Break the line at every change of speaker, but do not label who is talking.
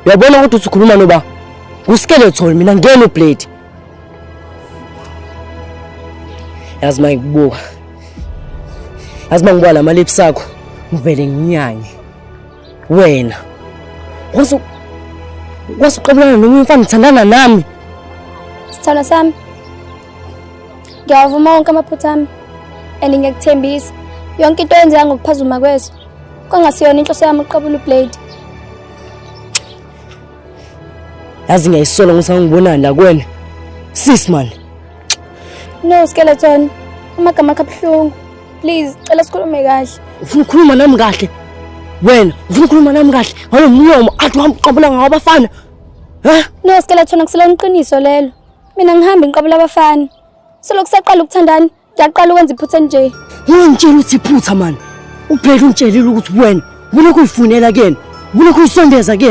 Uyabona ukuthi usukhuluma noba nguskeleton mina ngena ublade. Yazi uma ngikubuka. Yazi uma ngibuka lama lips akho ngivele nginyanye. Wena. Wasu wasuqabulana nomunye umfana uthandana nami.
Sithandwa sami. Ngiyawavuma wonke amaphutha ami and ngiyakuthembisa yonke into eyenzeka ngokuphazuma kweso kwangasiyona inhloso yami ukuqabula ublade.
Yazi ngiyayisola ukuthi angibonani la kuwena. Sis man.
No skeleton, amagama akho abuhlungu. Please, cela sikhulume kahle.
Ufuna ukukhuluma nami kahle? Wena ufuna ukukhuluma nami kahle ngalo mlomo athi wamqabula ngawo abafana?
Ha? No skeleton, akusilona iqiniso lelo. Mina ngihambe ngiqabula abafana. Selokhu saqala ukuthandana, ngiyaqala ukwenza iphutha nje.
Ungitshela ukuthi iphutha man. Ubheke ungitshelile ukuthi wena ubulokhu uyifunela kuyena. Ubulokhu uyisondeza kuyena.